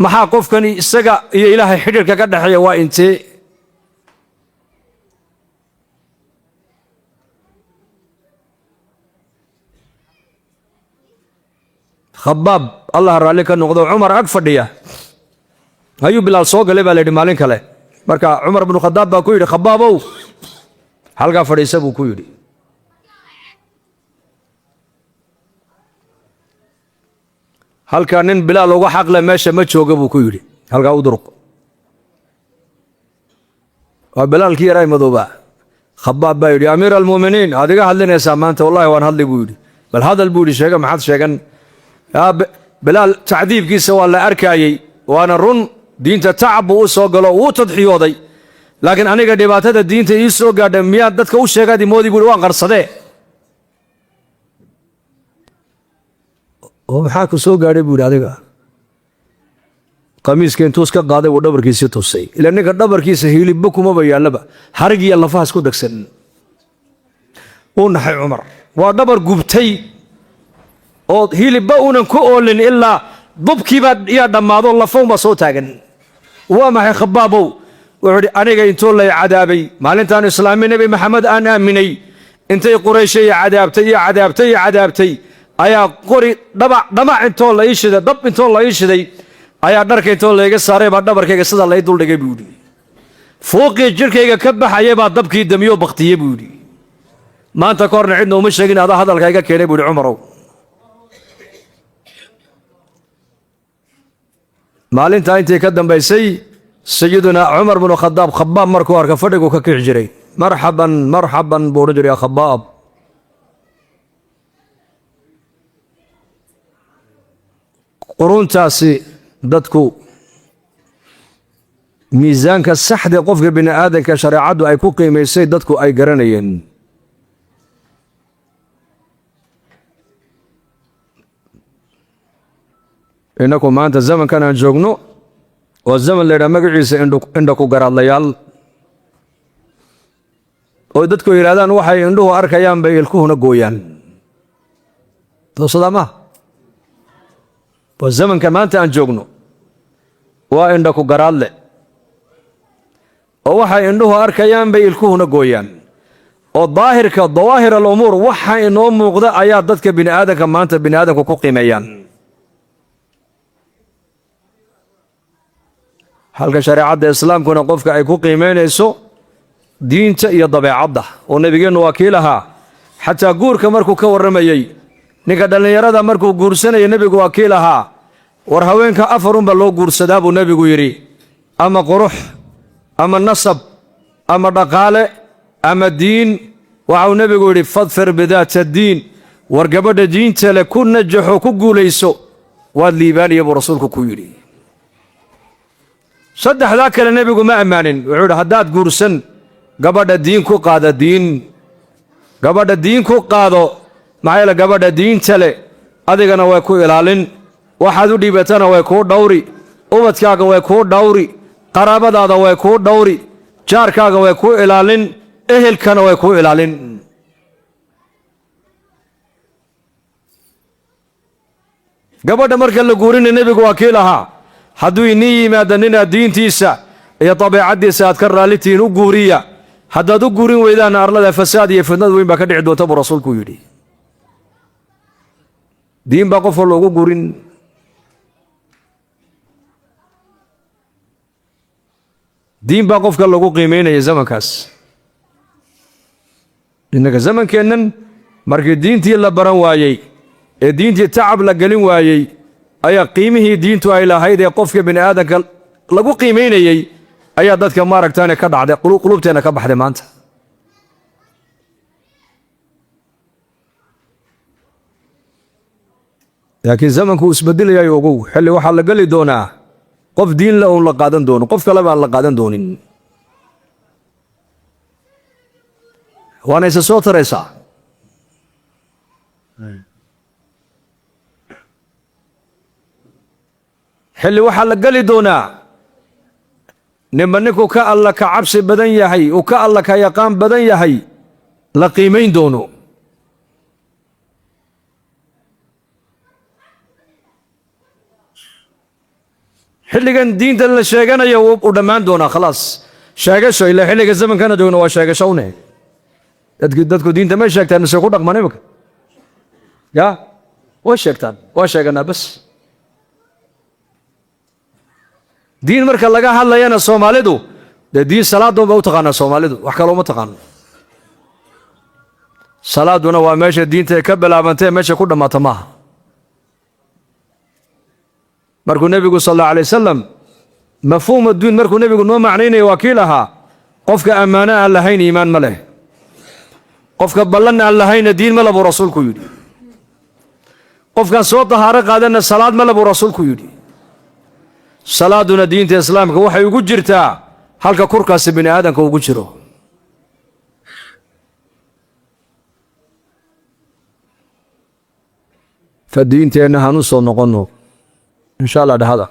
maxaa qofkani isaga iyo Ilaahay xidhiirka ka dhexeeya waa intee. Khabaab, Allah raalli ka noqdo, Cumar ag fadhiya ayuu Bilaal soo galay, baa la yidhi, maalin kale. Marka Cumar bnu Khadaab baa ku yidhi: "Khabaabow, halkaa fadhiisa," buu ku yidhi. Halkaa nin Bilaal uga xaqle meesha ma jooga, buu ku yidhi. Halkaa u durq, waa Bilaalkii yaraa madoobaa. Khabaab baa yidhi: "Amiir almu'miniin, aad iga hadlinaysaa maanta?" "Wallahi waan hadli," buu yidhi. "Bal hadal," buu yidhi. "Sheega, maxaad sheegan?" Bilaal tacdiibkiisa waa la arkaayey, waana run, diinta tacab buu u soo galo, wuu tadxiyooday, laakiin aniga dhibaatada diinta ii soo gaadha miyaad dadka u sheegaad imoodi? Buu yidhi. "Waan qarsadee." "Oo maxaa ku soo gaadhay?" buu yidhi. "Adiga." Qamiiska intuu iska qaaday buu dhabarkiisii tusay. Ila ninka dhabarkiisa hilibba kumaba yaallaba, harig iyo lafahaas ku degsan. Wuu naxay Cumar. Waa dhabar gubtay oo hilibba uunan ku oolin, ilaa dubkiibaa yaa dhammaado, lafownbaa soo taagan. "Waa maxay, Khabaabow?" Wuxuu idhi: "Aniga intoo lay cadaabay maalintaan islaami, Nebi Maxamed aan aaminay, intay Qurayshe iyo cadaabtay iyo cadaabtay iyo cadaabtay, ayaa qori dhabac dhamac intoo la ii shiday, dab intoo la ii shiday, ayaa dharka intoo layga saaray baa dhabarkayga sidaa lay duldhigay," buu yidhi. "Fuuqii jidhkayga ka baxayay baa dabkii damiyoo baktiyey," buu yidhi. "Maanta ka horna cidna uma sheegin, adaa hadalka iga keenay," buu yidhi, "Cumarow." Maalintaa intii ka dambaysay, Sayidunaa Cumar bnu Khadaab Khabaab markuu arka fadhigu ka kici jiray. "Marxaban, marxaban," buu odhan jiray, "ya Khabaab." Quruntaasi dadku miisaanka saxda qofka bini aadanka shareecaddu ay ku qiimaysay dadku ay garanayeen. Innaku maanta zamankan aan joogno waa zaman la yidhaha magaciisa indha ku garaadlayaal, oo dadku yidhahdaan waxay indhuhu arkayaan bay ilkuhuna gooyaan. Toosadaa maha. Waa zamanka maanta aan joogno, waa indha ku garaadle oo waxay indhuhu arkayaan bay ilkuhuna gooyaan, oo daahirka, dawaahir alumuur, waxa inoo muuqda ayaa dadka bini aadanka maanta bini aadamka ku qiimeeyaan, halka shareecadda islaamkuna qofka ay ku qiimeynayso diinta iyo dabeecadda. Oo nebigeennu waa kii lahaa, xataa guurka markuu ka warramayey, ninka dhallinyarada markuu guursanaya, nebigu waa kii lahaa: "War haweenka afarunbaa loo guursadaa," buu nebigu yidhi, "ama qurux, ama nasab, ama dhaqaale, ama diin." Waxau nebigu yidhi: "Fadfir bidaata addiin." War gabadha diinta leh ku najaxo, ku guulayso, waad liibaanaya, buu rasuulku ku yidhi. Saddexdaa kale nebigu ma ammaanin. Wuxuu yidhi: "Haddaad guursan gabadha, diin ku qaada, diin gabadha diin ku qaado. Maxaa yeele gabadha diinta leh adigana way ku ilaalin, waxaad u dhiibatana way kuu dhawri, ubadkaaga way kuu dhawri, qaraabadaada way kuu dhawri, jaarkaaga way kuu ilaalin, ehelkana way kuu ilaalin." Gabadha marka la guurina, nebigu waa kii lahaa: "Hadduu inii yimaado ninaad diintiisa iyo dabeecaddiisa aad ka raallitihiin, u guuriya. Haddaad u guurin weydaanna, arlada fasaad iyo fidnad weyn baa ka dhici doonta," buu rasuulku yidhi. Diin baa qofka loogu guurin. Diin baa qofka lagu qiimeynaya zamankaas. Innaka zamankeennan markii diintii la baran waayey ee diintii tacab la gelin waayey, ayaa qiimihii diintu ay lahayd ee qofka bini aadanka lagu qiimaynayey ayaa dadka maaragtaane ka dhacday, qulubteenna ka baxday maanta. Laakiin zamanku isbedelayayo, ogow, xilli waxaa la geli doonaa qof diin la uun la qaadan doono, qof kaleba aan la qaadan doonin. Waana isa soo taraysaa. Xilli waxaa la geli doonaa ninba ninkuu ka Alla ka cabsi badan yahay, uu ka Alla ka yaqaan badan yahay, la qiimayn doono. Xilligan diintan la sheeganayo uu dhammaan doonaa, khalaas, sheegasho. Ilaa xilliga zamankana joogno waa sheegasho une. Dadku diinta may sheegtaan mise ku dhaqmaan imika? Ya way sheegtaan, waa sheeganaa bas. Diin marka laga hadlayana, Soomaalidu dee diin salaadoon ba u taqaanaa. Soomaalidu wax kaloo uma taqaano. Salaaduna waa meesha diinta ay ka bilaabantee, meesha ku dhammaata maaha. Markuu Nebigu sal alla alay wasalam mafhuum adduun markuu Nebigu noo macnaynaya, waa kii lahaa: qofka ammaano aan lahayn iimaan ma leh, qofka ballan aan lahayna diin ma le, buu Rasuulku yidhi. Qofkaan soo tahaaro qaadanna salaad ma le, buu Rasuulku yidhi. Salaaduna diinta Islaamka waxay ugu jirtaa halka kurkaasi bini aadamka ugu jiro. Fa diinteenna han u soo noqonno, insha Allah, dhahada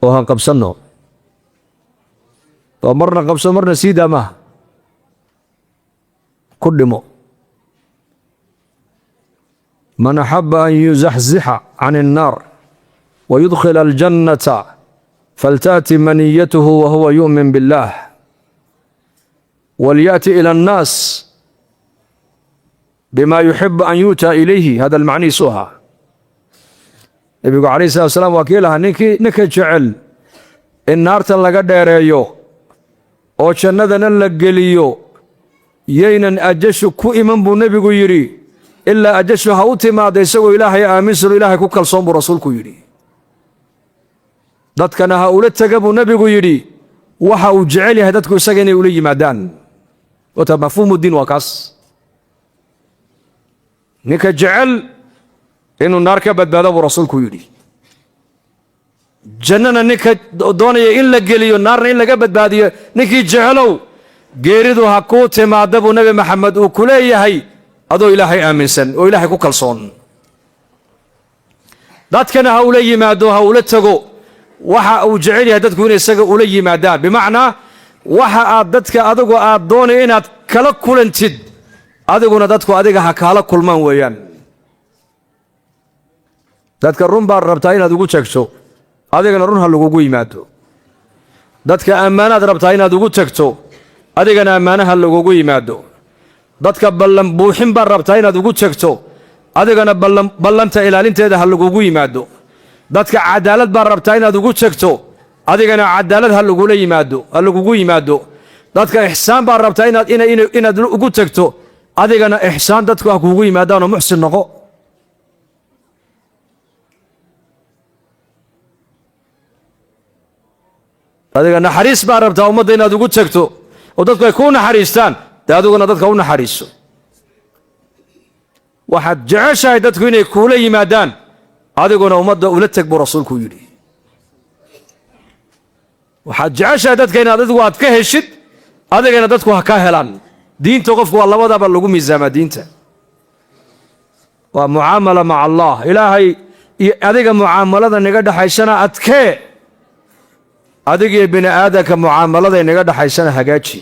oo han qabsanno, oo marna qabso marna sii daa maaha, ku dhimo. Man axaba an yuzaxzixa can الnaar wayudkhila aljannata faltaأti maniyatuhu wahuwa yu'min biاllah walyaأti ilى الnaas bima yuxibu an yu'ta ilayhi. Hadal macnihiisu ahaa Nebigu calayh salatu wasalaam waa kii lahaa: ninkii ninka jecel in naartan laga dheereeyo oo jannadana la geliyo, yaynan ajashu ku iman, buu Nebigu yidhi, ilaa ajashu ha u timaada isagoo Ilaahay aaminsano, Ilaahay ku kalsoon, buu Rasuulku yidhi. Dadkana ha ula taga, buu Nebigu yidhi, waxa uu jecel yahay dadku isaga inay ula yimaadaan. Wata mafhuumu diin waa kaas. Ninka jecel inuu naar ka badbaado, buu Rasuulku yidhi, jannana ninka doonaya in la geliyo, naarna in laga badbaadiyo, ninkii jecelow, geeridu ha kuu timaada, buu Nebi Maxamed uu ku leeyahay, adoo Ilaahay aaminsan oo Ilaahay ku kalsoon. Dadkana ha ula yimaado, ha ula tago waxa uu jecel yahay dadku inay isaga ula yimaadaan. Bimacnaa, waxa aad dadka adigu aad doonay inaad kala kulantid, adiguna dadku adiga ha kaala kulmaan weeyaan. Dadka run baad rabtaa inaad ugu tagto, adigana run ha lagugu yimaado. Dadka ammaanaad rabtaa inaad ugu tagto, adigana ammaanaha lagugu yimaado. Dadka ballan buuxin baad rabtaa inaad ugu tagto, adigana ballanta ilaalinteeda ha lagugu yimaado. Dadka cadaalad baad rabtaa inaad ugu tagto, adigana cadaalad ha lagula yimaado, ha lagugu yimaado. Dadka ixsaan baad rabtaa inaad ugu tagto, adigana ixsaan dadku ha kuugu yimaadaanoo muxsin noqo. Adiga naxariis baad rabtaa ummadda inaad ugu tagto oo dadku ay kuu naxariistaan, dee adiguna dadka u naxariiso. Waxaad jeceshahay dadku inay kuula yimaadaan, adiguna ummadda ula teg, buu Rasuulku yidhi. Waxaad jeceshahay dadka inaad adigu aad ka heshid, adigana dadku ha kaa helaan. Diinta qofku waa labadaba lagu miisaamaa. Diinta waa mucaamala maca Allah, Ilaahay iyo adiga mucaamalada naga dhexaysana adkee, adigiyo bini aadamka mucaamaladay naga dhexaysana hagaaji.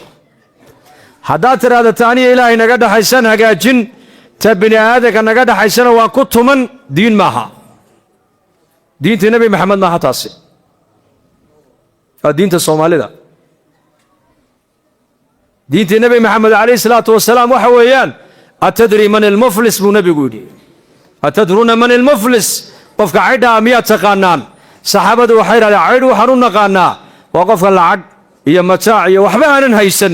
Haddaad tidhaahda ta aniya Ilaahay naga dhexaysan hagaajin, ta bini aadamka naga dhexaysana waan ku tuman, diin maaha. Diintii Nebi Maxamed maaha taasi, waa diinta Soomaalida. Diintii Nebi Maxamed calayhi salaatu wasalaam waxa weeyaan: "Atadri man ilmuflis?" buu Nebigu yidhi. "Atadruuna man ilmuflis?" Qofka caydhaa miyaad taqaanaan? Saxaabadu waxay yidhahdeen: caydh waxaan u naqaanaa waa qofka lacag iyo mataac iyo waxba aanan haysan.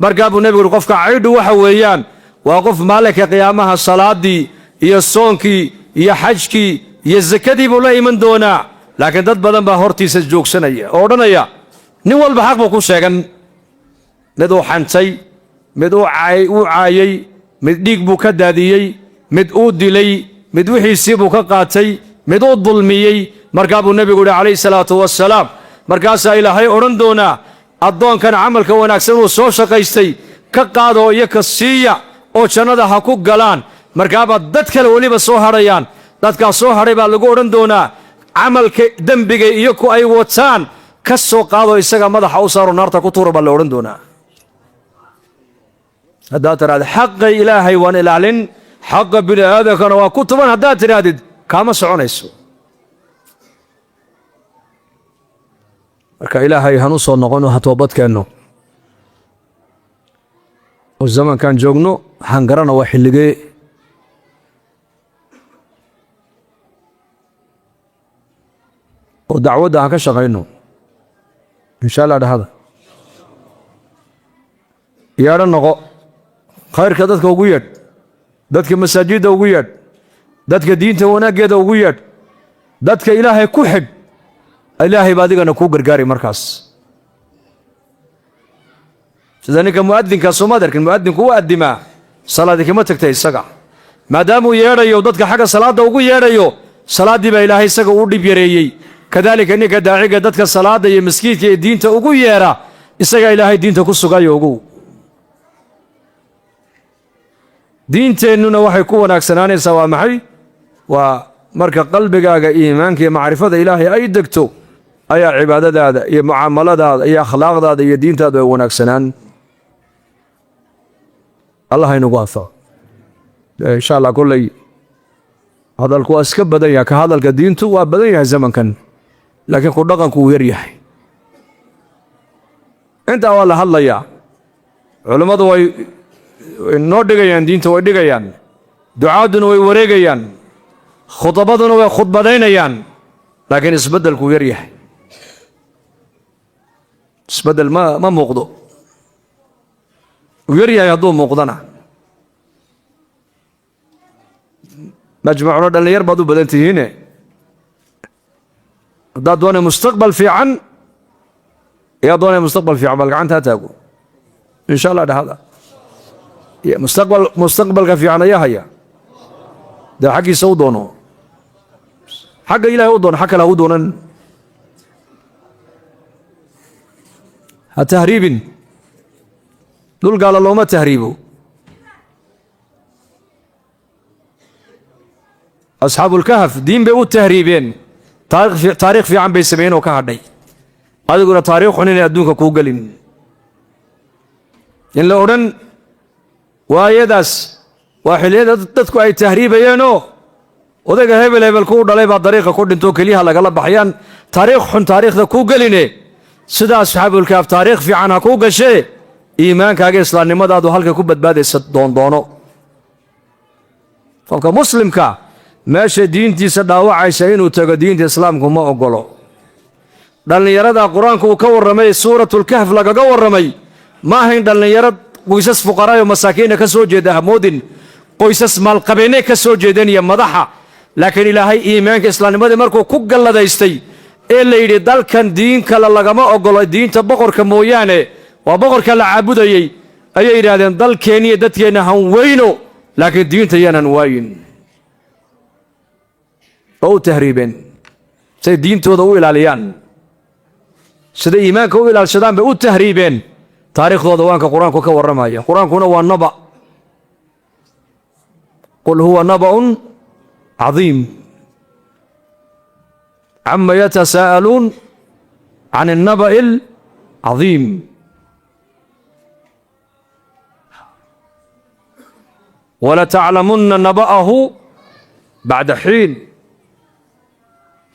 Markaa buu Nebigu yidhi: qofka caydhu waxa weeyaan waa qof maalinka qiyaamaha salaadii iyo soonkii iyo xajkii iyo sakadii buu la iman doonaa, laakiin dad badan baa hortiisa joogsanaya oo odhanaya, nin walba xaq buu ku sheegan, mid uu xantay, mid uu caayey, mid dhiig buu ka daadiyey, mid uu dilay, mid wixiisii buu ka qaatay, mid uu dulmiyey. Markaa buu Nebigu yidhi calayhi salaatu wasalaam: markaasaa Ilaahay odhan doonaa, addoonkan camalka wanaagsan uu soo shaqaystay ka qaadoo iyo ka siiya oo jannada ha ku galaan. Markaabaa dad kale weliba soo hadhayaan. Dadkaas soo hadhay baa lagu odhan doonaa, camalka dembiga iyo ku ay wataan ka soo qaadoo isaga madaxa u saaro, naarta ku tuura, baa la odhan doonaa. Haddaad tidhahda xaqa Ilaahay waan ilaalin, xaqa bini aadamkana waa ku tuban, haddaad tidhaahdid, kaama soconayso. Marka Ilaahay hanu soo noqono, ha toobadkeenno, oo zamankan joogno waxaan garana waa xilligee. Oo dacwadda ha ka shaqayno, insha Allah, dhahada. Yeedho noqo, khayrka dadka ugu yeedh, dadka masaajidda ugu yeedh, dadka diinta wanaaggeeda ugu yeedh. Dadka Ilaahay ku xidh, Ilaahay ba adigana kuu gargaari. Markaas sida ninka mu'adinka, soomaad arkin? Mu'adinku u addimaa, salaadi kama tagta isaga, maadaamuu yeedhayo dadka xagga salaadda ugu yeedhayo. Salaaddii baa Ilaahay isaga uu dhib yareeyey. Kadaalika ninka daaciga dadka salaadda iyo maskiidka iyo diinta ugu yeedha, isagaa Ilaahay diinta ku sugayo. Ogow, diinteennuna waxay ku wanaagsanaanaysaa waa maxay? Waa marka qalbigaaga iimaanka iyo macrifada Ilaahay ay degto, ayaa cibaadadaada iyo mucaamaladaada iyo akhlaaqdaada iyo diintaadu ay wanaagsanaan. Allah inagu anfaco, insha Allah. Kolley hadalku waa iska badan yahay, ka hadalka diintu waa badan yahay zamankan, laakiin ku dhaqanku wuu yar yahay. Intaa waa la hadlayaa, culummadu way noo dhigayaan, diinta way dhigayaan, ducaadduna way wareegayaan, khudabaduna way khudbadaynayaan, laakiin isbeddelku yar yahay. Isbeddel ma muuqdo, uu yar yahay. Hadduu muuqdana, majmuucno dhallinyar baad u badan tihiine, haddaad doonay mustaqbal fiican, yaa doonaya mustaqbal fiican? Bal gacantaa taago. Insha Allah dhahada. Mustaqbal, mustaqbalka fiican ayaa haya. Dee xaggiisa u doono, xagga Ilahay u doono, xag kale ha u doonan. Ha tahriibin, dhul gaala looma tahriibo. Asxaabulkahaf diin bay u tahriibeen, taariikh fiican bay sameeyeen oo ka hadhay. Adiguna taariikh xun inay adduunka kuu gelin, in la odhan waayadaas waa xilliyada dadku ay tahriibayeenoo odayga hebel hebel kuu dhalay baa dariiqa ku dhintoo keliyaha lagala baxayaan. Taariikh xun taariikhda kuu geline, sida asxaabulkaaf taariikh fiican ha kuu gashee. Iimaankaaga, islaamnimadaadu halkay ku badbaadaysa doondoono. Qofka muslimka meesha diintiisa dhaawacaysa inuu tago diinta Islaamku ma ogolo. Dhallinyarada Qur-aanku uu ka warramay, Suuratulkahf lagaga warramay, ma ahayn dhallinyaro qoysas fuqaraayo masaakiina ka soo jeeda. Hamoodin, qoysas maalqabeenne ka soo jeedeen iyo madaxa. Laakiin Ilaahay iimaanka, islaamnimadii markuu ku galladaystay ee la yidhi dalkan diin kale lagama ogolo diinta boqorka mooyaane, waa boqorka la caabudayey, ayay yidhaahdeen: dalkeenniiyo dadkeenna han weyno, laakiin diinta yaanan waayin. Oo u tahriibeen say diintooda u ilaaliyaan, siday iimaanka u ilaalshadaan bay u tahriibeen. Taariikhdooda waanka Qur-aanku ka warramaya. Qur-aankuna waa naba, qul huwa naba'un cadiim, cama yatasaa'aluun can الnaba'i alcadiim. Walataclamunna naba'ahu bacda xiin.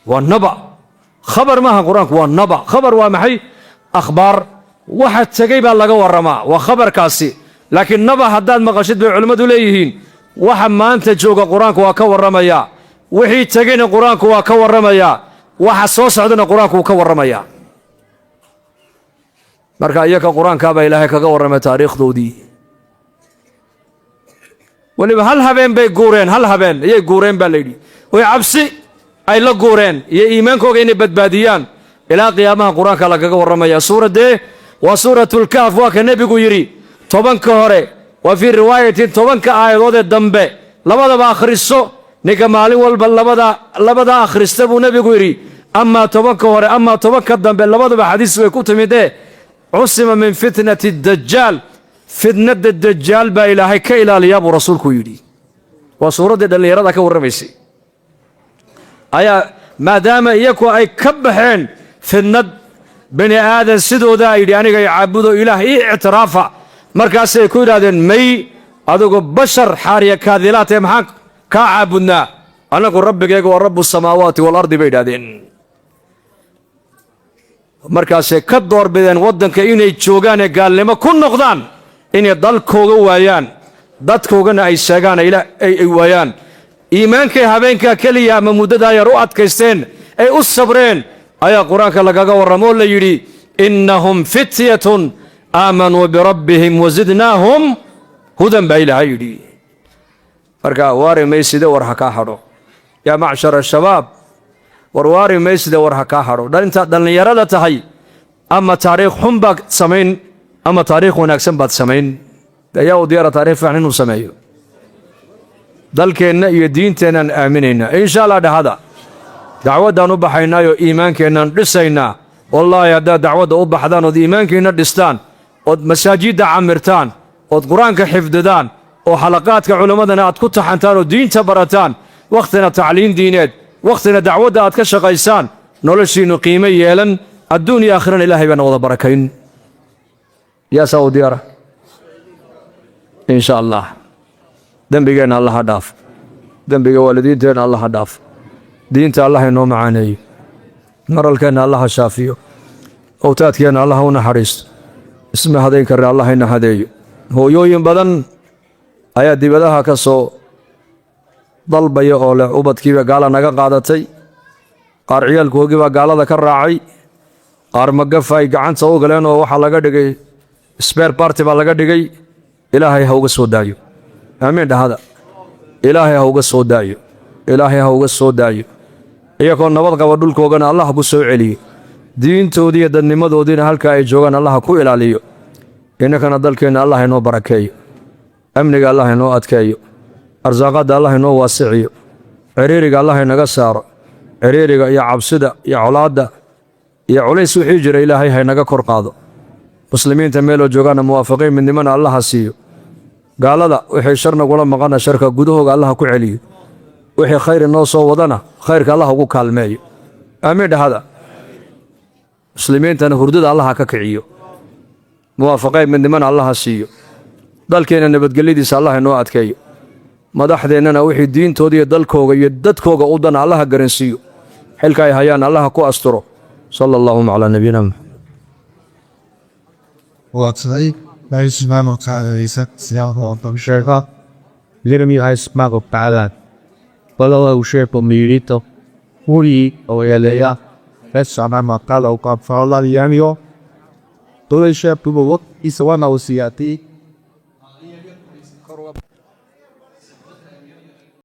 Waa naba, khabar maaha. Qur-aanku waa naba. Khabar waa maxay? Akhbaar waxa tegey baa laga warramaa, waa khabarkaasi. Laakiin naba haddaad maqashid, bay culimmadu leeyihiin, waxa maanta jooga Qur-aanku waa ka warramayaa, wixii tegeyna Qur-aanku waa ka warramayaa, waxa soo socdana Qur-aanku wuu ka warramayaa. Marka iyaka Qur-aankaabaa Ilaahay kaga warramay taariikhdoodii. Weliba hal habeen bay guureen, hal habeen ayay guureen baa layidhi. Way cabsi ay la guureen iyo iimaankooga inay badbaadiyaan. Ilaa qiyaamaha Qur-aanka lagaga warramaya. Suuraddee? Waa Suuratulkahf. Waa ka nebigu yidhi 10-ka hore, waa fii riwaayatin 10-ka aayadood ee dambe, labadaba akhriso ninka maalin walba labada akhrista, buu nebigu yidhi. Amaa 10-ka hore, amaa 10-ka dambe, labadaba xadiis way ku timidee, cusima min fitnati dajaal, fitnadda Dajaal baa Ilaahay ka ilaaliyaa, buu rasuulku yidhi. Waa suuraddii dhallinyarada ka warramaysay ayaa, maadaama iyaku ay ka baxeen fitnad bani aadan sidoodaa yidhi aniga i caabudo, Ilaah ii ictiraafa. Markaasay ku yidhahdeen: may, adigu bashar xaariya kaadilaatee, maxaan kaa caabudnaa annagu? Rabbigayga waa rabu samaawaati waalardi, bay yidhahdeen. Markaasay ka doorbideen waddanka inay joogaan ee gaalnimo ku noqdaan, inay dalkooga waayaan, dadkoogana ay sheegaan ay waayaan. Iimaankay habeenkaa keliya ama muddadaa yar u adkaysteen ay u sabreen ayaa Qur-aanka lagaga warramo oo la yidhi: innahum fityatun aamanuu birabbihim wasidnaahum hudan, baa Ilaahay yidhi. Marka waari mayside, war ha kaa hadho, yaa macshar ashabaab. War waari mayside, war ha kaa hadho. Intaad dhallinyarada tahay, ama taariikh xun baad samayn ama taariikh wanaagsan baad samayn. Ayaa u diyaara taarikh fiican inuu sameeyo? Dalkeenna iyo diinteennaan aaminaynaa, insha Allah dhahada. Dacwaddaan u baxaynaayoo iimaankeennaan dhisaynaa. Wallaahi, haddaad dacwadda u baxdaan ood iimaankiinna dhistaan, ood masaajidda camirtaan, ood Qur-aanka xifdidaan, oo xalaqaadka culimmadana aad ku taxantaan, oo diinta barataan, wakhtina tacliin diineed, wakhtina dacwadda aad ka shaqaysaan, noloshiinnu qiimo yeelan, adduun iyo aakhirana Ilaahay baana wada barakayn. Yaasaa u diyaara? Insha Allah. Dembigeenna Allaha dhaaf, dembiga waalidiinteenna Allaha dhaaf, diinta Allah inoo macaaneeyo, maralkeenna Allaha shaafiyo, owtaadkeenna Allaha u naxariisto, isma hadayn karna, Allah ina hadeeyo. Hooyooyin badan ayaa dibadaha ka soo dalbaya oo leh ubadkiiba gaala naga qaadatay, qaar ciyaalkoogii baa gaalada ka raacay, qaar magafa ay gacanta u galeen oo waxaa laga dhigay spare part baa laga dhigay. Ilaahay ha uga soo daayo. Aamiin dhahada. Ilaahay ha uga soo daayo, Ilaahay ha uga soo daayo. Iyagoo nabad qaba dhulkoogana Allah ku soo celiyo, diintoodii iyo dadnimadoodiina halka ay joogaan Allah ku ilaaliyo. Innakana dalkeenna Allah inoo barakeeyo, amniga Allah inoo adkeeyo, arsaaqadda Allah inoo waasiciyo, ciriiriga Allah inaga saaro. Ciriiriga iyo cabsida iyo colaadda iyo culays wixii jira Ilaahay haynaga kor qaado. Muslimiinta meeloo joogaana muwaafaqiin, midnimana Allaha siiyo. Gaalada wixii shar nagula maqana sharka gudahooga Allaha ku celiyo, wixii khayr inoo soo wadana khayrka Allah ugu kaalmeeyo. Aamiin dhahada. Muslimiintana hurdada Allaha ka kiciyo, muwaafaqeyn, midnimana Allaha siiyo. Dalkeenna nabadgelyadiisa Allah inoo adkeeyo. Madaxdeennana wixii diintooda iyo dalkooga iyo dadkooga u dana Allaha garansiiyo, xilka ay hayaan Allaha ku asturo. Sala allahuma calaa nabiyina Muxamed. Waadsaday Ilaahay subxaana wa tacaala sheega Ilaahay subxaana wa tacaala balada uu sheego miirito wuri oo yeleya resana maqala u qabfala yaniyo dolasha pubo isawana usiyati.